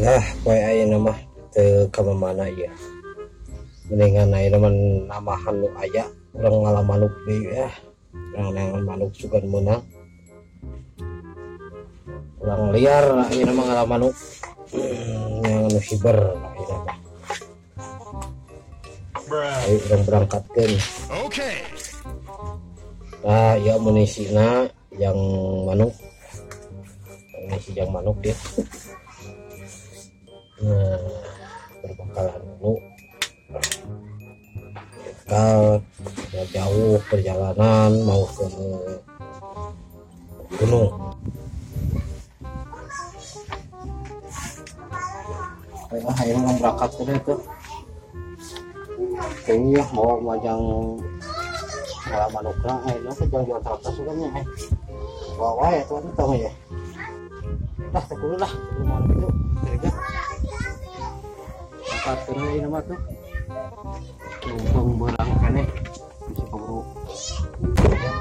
Nah, poe ayeuna mah teu ka mamana ieu. Mendingan ayeuna mah nambahan nu aya, urang ngala manuk deui ah. Urang neangan manuk sugan meunang. Urang liar ayeuna mah ngala manuk. Neangan nu hiber ayeuna mah. Ayo urang berangkatkeun. Okay. Nah, ieu amunisina yang manuk. Amunisi yang manuk dia. Nah, berbekalan dulu. Bekal ya jauh perjalanan mau ke gunung. Ayo, ayo orang berangkat ke deh tuh. Kayaknya mau majang malah manukna, ayo ke jang jual 100 kan ya. Bawa wae tuh tahu ya. Dah teh kudu lah, kudu manuk itu. Kira-kira. Angkat terus ini mah tuh. Numpang berang keneh bisa keburu. Ya.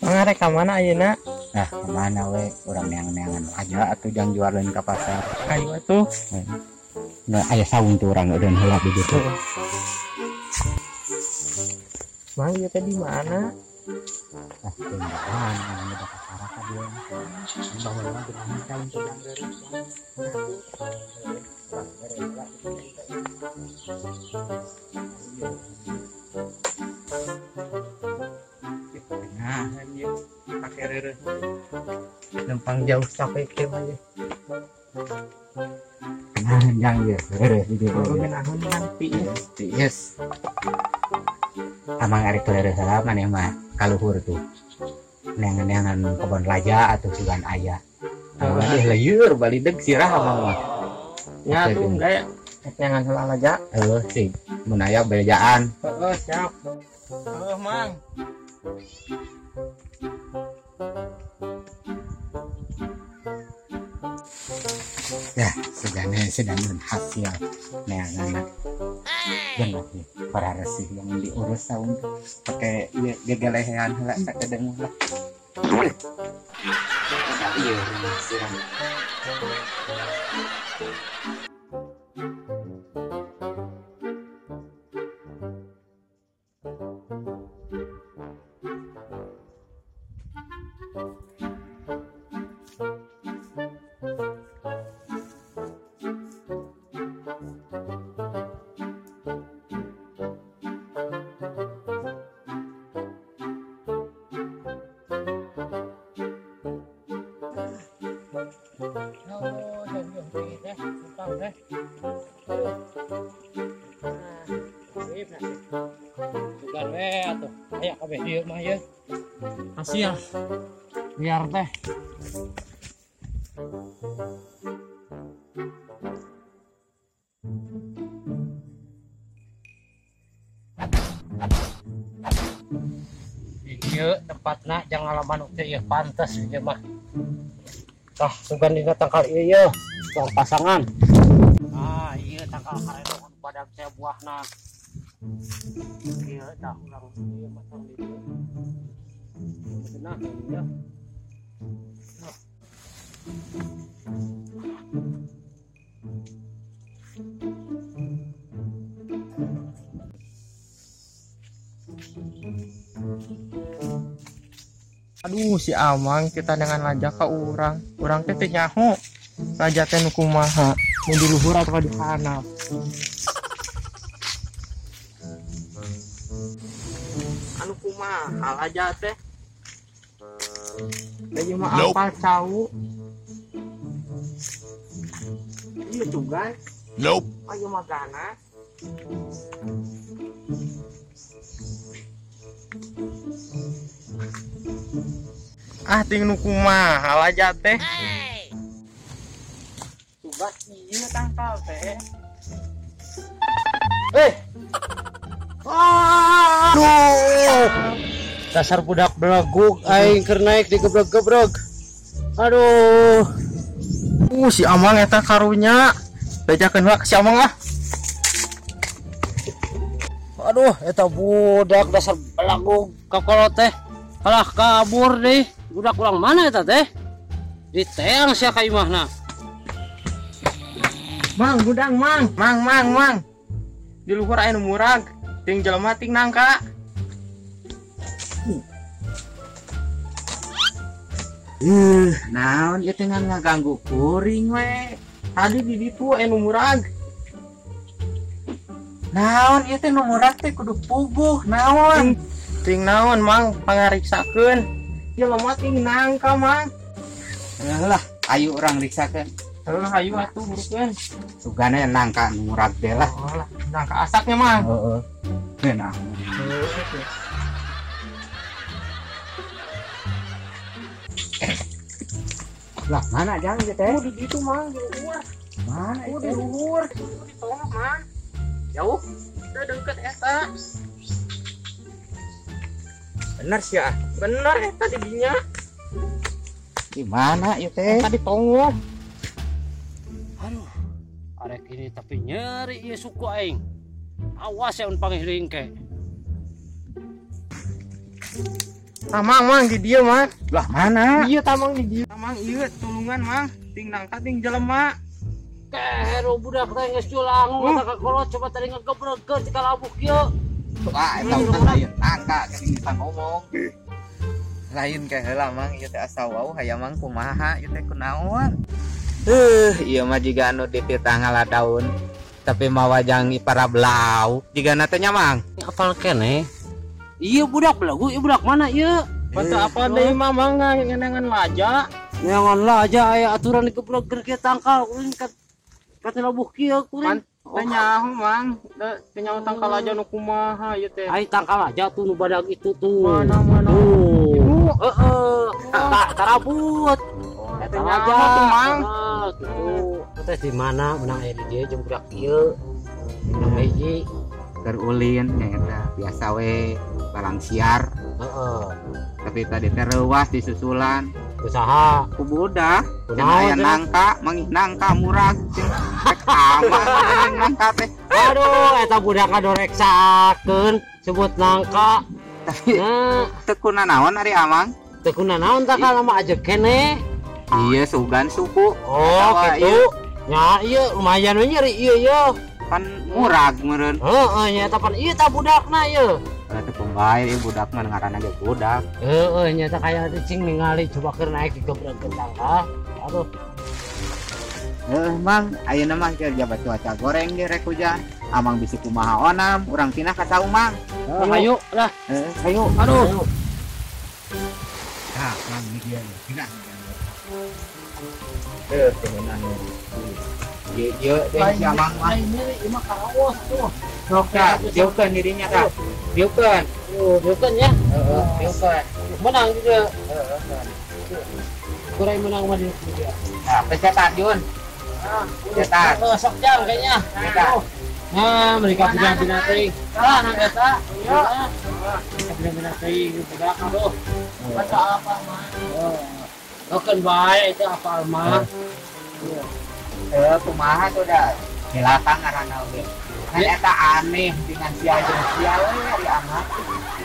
Mangarek ka mana ayeuna? Nah, ka mana we? Urang neang-neangan aja atuh jang jualan ka pasar. Ayo atuh. Nah, aya saung tuh urang eureun heula di ditu. Mang ieu teh di mana? Ah, di mana? Anu da pasar ka dieu. Bangun mah geunah saung teh jang reureun. Nah, ieu pake reureun. Lempang jauh sampai ke mana? Nah, jang ieu reureun di dieu. Oh, geunaheun nanti. Yes. Amang arek reureun heula maneh mah kaluhur tuh. Neangan-neangan kebon raja atau sugan aya. Amang deh lieur balideg sirah amang mah. Ya tuh enggak ya. Neangan heula raja. Heuh sih, mun aya bejaan. Heeh, siap. Heuh, Mang. Ya, sedane sedang hasil neangan. Jangan lagi para resih yang diurus saung pakai ieu gegelehean heula sakedeung lah. Iya, sirah. Sugan we atuh. Aya kabeh dieu mah ye. Hasil liar teh. Ieu tempatna jang ngalaman teh ieu pantes ieu mah. Tah sugan dina tangkal ieu ye, tong pasangan. Ah, ieu tangkal karedo kudu badag teh buahna. Ieu tah urang ieu mah tong dieu. Nah, ya. Aduh, si Amang kita dengan raja ka urang. Urang teh teu nyaho. Raja teh nu kumaha? Nu di luhur atau di handap? Anu kumaha raja teh? Lagi mah Nope. apal cau. Ieu sugan. Nope. Ayo magana. Ah ting nu kumaha laja teh. Sugan ieu tangkal teh. Eh. Aduh. Dasar budak belegug aing keur naik digebreg-gebreg. Aduh. Si Amang eta karunya. Bejakeun heula si Amang ah. Aduh, eta budak dasar belegug kakolot teh. Kalah kabur deh. Budak urang mana eta teh? Diteang sia ka imahna. Mang, budang mang, mang mang mang. Di luhur aya nu murag, ting jelema ting nangka. Naon ieu teh ngaganggu kuring we. Tadi di ditu aya nu murag. Naon ieu teh nu murag teh kudu puguh naon. Ting naon mang pangariksakeun. Jelema ting nangka mang. Lah, ayo urang riksakeun. Heuh, ayo atuh burukeun. Sugana nangka nu murag teh lah. Oh lah, nangka asaknya mang. Heeh. Nah. Lah, mana jang ieu teh? Oh, di ditu mang, di luhur. Mana Oh, ieu di teh? luhur. Di tengah mang. Jauh. Udah deket eta. Bener sih ah. Bener eta di dinya. Di mana ieu teh? Eta di tonggoh. Aduh. Arek ini tapi nyeri ieu suku aing. Awas ya un pangih ringke. Tamang mang di dieu mang. Lah mana? Iya tamang di dieu. Tamang ieu tulungan mang, ting nangka ting jelema. Kehero budak teh geus culang kata kakolot coba tadi ngegebreg ti kalabuk ieu. Ah, eta mah lain nangka geuning bisa ngomong. Lain ke heula mang ieu teh asa wau hayang mang kumaha ieu teh kunaon. Ieu mah jiga anu dititah ngaladaun tapi mawa jang para belau. Jigana teh nya mang. Apal keneh. Ieu budak belagu, ieu budak mana ieu? Bata apa deui mah mang ngenangan laja. Ngenangan laja aya aturan digebreg kieu tangkal kuring kat labuh kieu kuring. Teu nyaho mang, teu nyaho tangkal aja nu kumaha ieu teh. Ai tangkal aja tuh nu badag itu tuh. Mana mana. Tuh. Heeh. Tarabut. Eta aja tuh mang. Gitu. Teh di mana menang aya di dieu jeung budak ieu. Menang hiji keur ulin nya eta biasa we barang siar. Heeh. Tapi tadi teh reuas disusulan. Usaha ku budak cenah aya nangka, mangih nangka murag cenah rek aman nangka teh. Aduh, eta budak kadoreksakeun sebut nangka. Tapi teu kuna naon ari amang? Teu kuna naon tah kalama aja keneh. Iya sugan suku. Oh, gitu. Nya ieu lumayan we nyeri ieu ieu. Pan murag meureun. Heeh, nya eta pan ieu tah budakna ieu. Teu pembae ieu budak mah ngaranna ge budak. Heeh, nya eta kaya cing ningali coba keur naik digebregkeun tangka. Aduh. Heuh, Mang, ayeuna mah keur jabat cuaca goreng ge rek hujan. Amang bisi kumaha onam, urang pindah ka saung Mang. Hayu lah. Heeh, hayu. Aduh. Tah, Mang ini dia pindah. Heuh, temenan. Ieu ieu deh si Amang mah. Ini mah karaos tuh. Sok tah, dieukeun dirinya tah. Dieukeun. Oh, dieukeun ya. Heeh, dieukeun. Menang juga. Heeh. Kurang menang mah dia. Nah, pesetan Jun. Pesetan. Sok jang kayaknya. Pesetan. Nah, mereka punya binatang. Kalah nang eta. Iya. Mereka punya binatang budak aduh. Baca apa mah? Oke, bae itu apa mah? Kumaha tuh dah. Silakan ngaranna oge. Kan eta aneh dengan sia jeung sia we ari amat.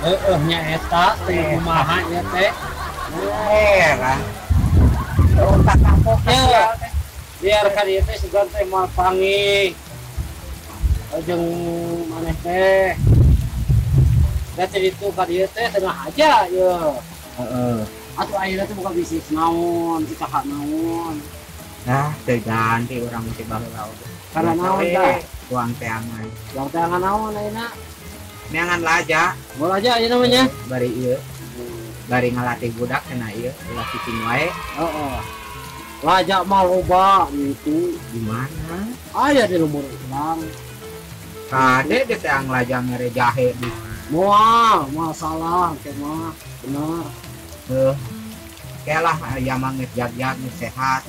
Heeh, nya eta teh kumaha nya teh. Heran. Otak kapok sia teh. Biar ka dieu teh sugan teh moal panggih. Jeung maneh teh. Da teh ditu ka dieu teh tengah aja ye. Heeh. Atuh ayeuna teh buka bisnis naon, usaha naon. Nah, teu ganti urang teh baheula oge. Karena naon tah? Tuang teangan. Tuang teangan naon ayeuna? Neangan laja. Mau laja ayeuna mah nya? Bari ieu. Bari ngalatih budak cenah ieu, ulah cicing wae. Heeh. Lajak mah loba gitu. Di mana? Aya di lembur urang. Kade dia teh lajang mere jahe di. Moal, masalah ke mah. Benar. Heuh. Kelah aya mah geus jag-jag geus sehat.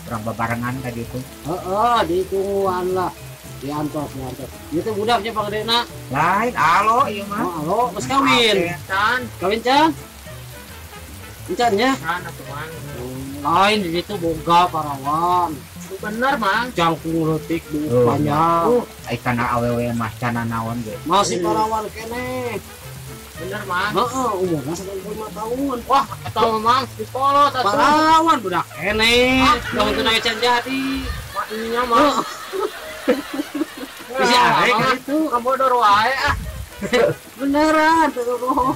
Urang babarengan ka ditu. Heeh, ditungguan lah. Diantos, diantos. Ieu teh budaknya pangedena. Lain alo ieu mah. Oh, alo, geus kawin. Can. Kawin can? Encan nya? Can atuh Mang. Lain di situ boga parawan. Bener Mang. Jangkung leutik buuk banyak. Ai kana awewe mah cana naon ge. Masih parawan keneh. Bener Mang. Heeh, umurna 95 tahun. Wah, eta mah Mang dikolot atuh. Parawan budak keneh. Lamun teu naik can jadi. Mah nya Mang. Bisa arek gitu. Kabodor wae ah. Beneran tuh.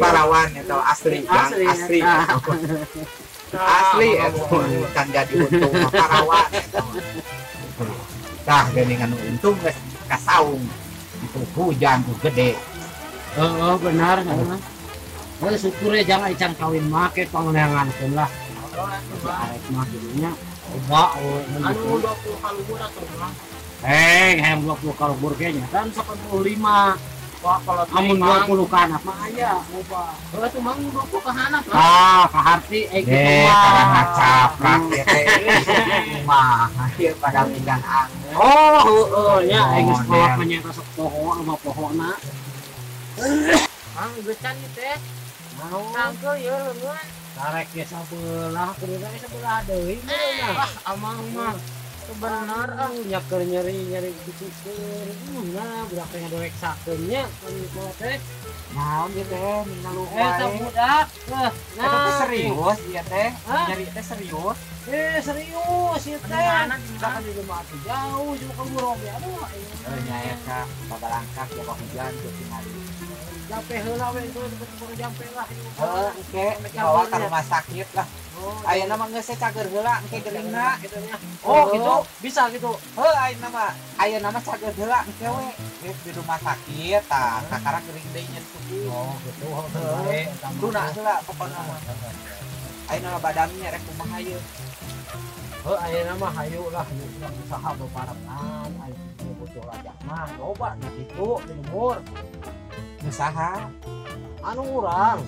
Parawan eta asli, asli. Asli. Asli eta can jadi untung mah parawan eta. Tah geuningan untung geus kasaung. Itu hujan tuh gede. Heeh, benar heeh. Heuh syukur ya jangan ican kawin mah ke pangeunangankeun lah. Arek mah kitu nya. Loba anu 20 kalubur atuh Mang. Hayang 20 kalubur ge nya kan 85. Wah, kalau amun 20 ka anak mah aya loba. Heuh atuh Mang 20 ka anak mah. Ah, kaharti kitu mah. Karena caprak ieu teh. Mah, ieu pada bidang angeun. Oh, heueuh nya aing geus kolot mah nya sok poho sama pohona. Mang geus can ieu teh. Naon? Nangkeul ieu leungeun. Karek ge sabelah, kudu ge sabelah deui meureun. Wah, amang mah. Bener ah nyaker nyeri-nyeri gitu keur. Nah, budak teh ngadoreksakeun nya kan teh. Naon ieu teh ngaluh wae. Eta budak. Heuh, nah teh serius ieu teh. Nyeri teh serius. Serius ieu teh. Bahkan di rumah atuh jauh jeung ka guru oge. Aduh, heuh nya eta babalangkak jaga hujan teu tingali. Jampe heula we itu cepet jampe lah. Heuh, engke bawa ka rumah sakit lah. Ayeuna mah geus cager heula engke geuringna. Oh, gitu. Bisa gitu. Heuh, ayeuna mah cager heula engke we. Geus di rumah sakit tah kakara geuring deui nyen suku. Oh, gitu. Heuh, tuna heula pokona mah. Ayeuna mah badamnya rek kumaha ieu. Heuh, ayeuna mah hayu lah usaha bebarengan, ayeuna butuh lajak mah loba di situ di lembur. Usaha anu urang.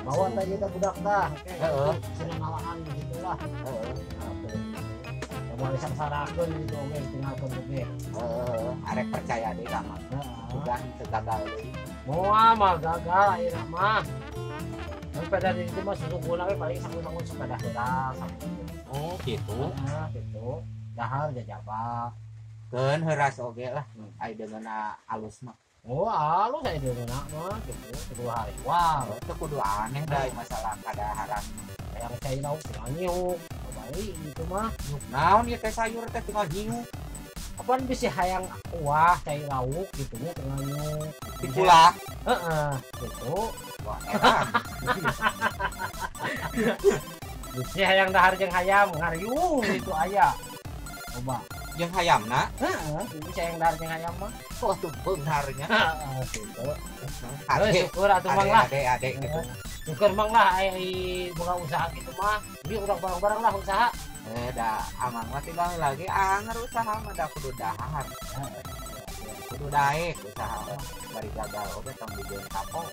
Bawa teh kita budak tah. Heeh, senang ngalaan gitu lah. Heeh. Ya moal disangsarakeun gitu oge tinggalkeun oge. Heeh, arek percaya deui ka mah. Sudah teu gagal deui. Moal mah gagal ayeuna mah. Sepeda di situ mah susuguna we paling sangun-sangun sepeda heula. Oh, gitu. Nah, gitu. Dahar jajaba. Keun heuras oge lah. Ai deungeunna alus mah. Oh, alus aya deungeunna mah gitu. Kudu hari. Wah, teu kudu aneh da masalah kadaharan. Hayang cai lauk tinggal nyiuk. Balik gitu mah. Naon ieu teh sayur teh tinggal nyiuk. Apaan bisi hayang kuah cai lauk gitu nya tinggal nyiuk. Dikulah. Heeh, gitu. Wah, edan. Bisi hayang dahar jeung hayam ngariung gitu aya. Coba. Jeung hayamna? Heeh, bisi hayang dahar jeung hayam mah. Oh, tuh beunharnya. Heeh, gitu. Ade, syukur atuh Mang lah. Ade, ade gitu. Syukur Mang lah aya boga usaha gitu mah. Jadi urang bareng-bareng lah usaha. Da amang mah tinggal lagi anger usaha mah da kudu dahar. Kudu daek usaha mah. Bari gagal oge tong dijieun kapok.